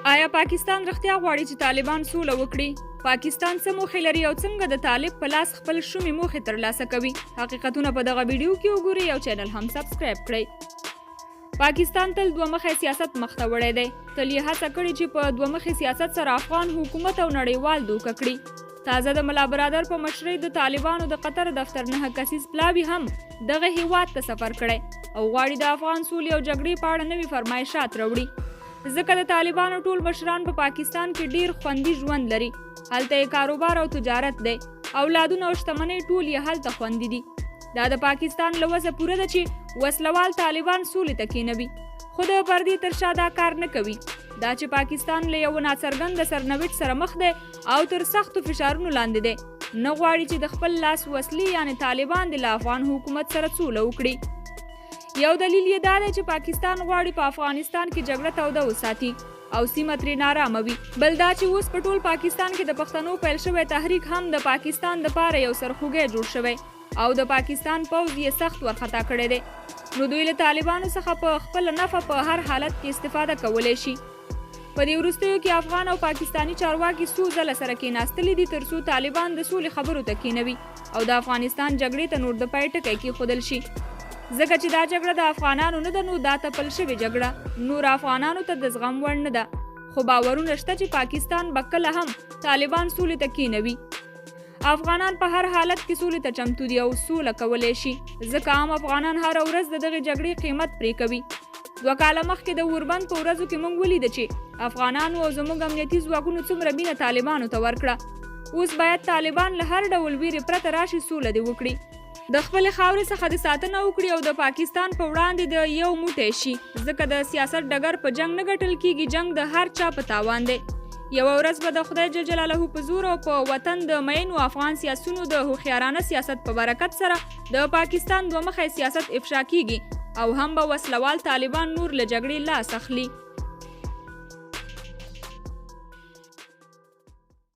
آیا پاکستان رښتیا غواړي چې طالبان سوله وکړي؟ پاکستان څه موخې لري او څنګه د طالب په لاس خپل شومې موخې ترلاسه کوي؟ حقیقتونه په دغه ویډیو کې وګورئ او چینل هم سبسکرایب کړئ. پاکستان تل دوه مخی سیاست مخته وړی دی. تل یې هڅه کړې چې په دوه مخي سیاست سره افغان حکومت او نړیوال دوکه کړي. تازه د ملا برادر په مشرۍ د طالبانو د قطر دفتر 9 کسیز پلاوي هم دغه هیواد ته سفر کړی او غواړي د افغان سولې او جګړې په اړه نوي فرمایشات راوړي. ځکه د طالبانو ټول مشران په پاکستان کې ډیر خوندي ژوند لري، هلته یې کاروبار او تجارت دی، اولادونه او شتمنۍ ټول یې هلته خوندي دي. دا د پاکستان له وسه پوره ده چې وسلوال طالبان سولې ته کینوي، خو د پردې تر شا دا کار نه کوي. دا چې پاکستان له یو ناڅرګند سرنوشت سره مخ دی او تر سختو فشارونو لاندې دی، نه غواړي چې د خپل لاس وسلې یعنې طالبان دې له افغان حکومت سره سوله وکړي. یو دلیل یې دا دی چې پاکستان غواړي په افغانستان کې جګړه توده وساتي او سیمه ترې نارامه وي. بل دا چې اوس په ټول پاکستان کې د پښتنو پیل شوی تحریک هم د پاکستان د پاره یو سرخوږی جوړ شوی او د پاکستان پوځ یې سخت ورخطا کړی دی، نو دوی له طالبانو څخه په خپله نفع په هر حالت کې استفاده کولی شي. په دې وروستیو کې افغان او پاکستاني چارواکي څو ځله سره کېناستلي دي تر څو طالبان د سولې خبرو ته کېنوي او د افغانستان جګړې ته نور د پای ټکی کېښودل شي. ځکه چې دا جګړه د افغانانو نه ده، نو دا تپل شوې جګړه نور افغانانو ته د زغم وړ نه ده. خو باورونه شته چې پاکستان به کله هم طالبان سولې ته کېنوي. افغانان په هر حالت کې سولې ته چمتو دي او سوله کولی شي، ځکه عام افغانان هره ورځ د دغې جګړې قیمت پرې کوي. 2 کاله مخکې د اوربند په ورځو کې موږ ولید چې افغانانو او زموږ امنیتي ځواکونو څومره مینه طالبانو ته ورکړه. اوس باید طالبان له هر ډول ویرې پرته راشي، سوله دې وکړي، د خپلې خاورې څخه د ساتنه وکړي او د پاکستان په وړاندې د یو موټی شي، ځکه د سیاست ډګر په جنګ نه ګټل کیږي. جنګ د هر چا په تاوان دی. یوه ورځ به د خدای جل جلاله په زور او په وطن د مینو افغان سیاسونو د هوښیارانه سیاست په برکت سره د پاکستان دوه مخی سیاست افشا کیږي او هم به وسلوال طالبان نور له جګړې لاس اخلي.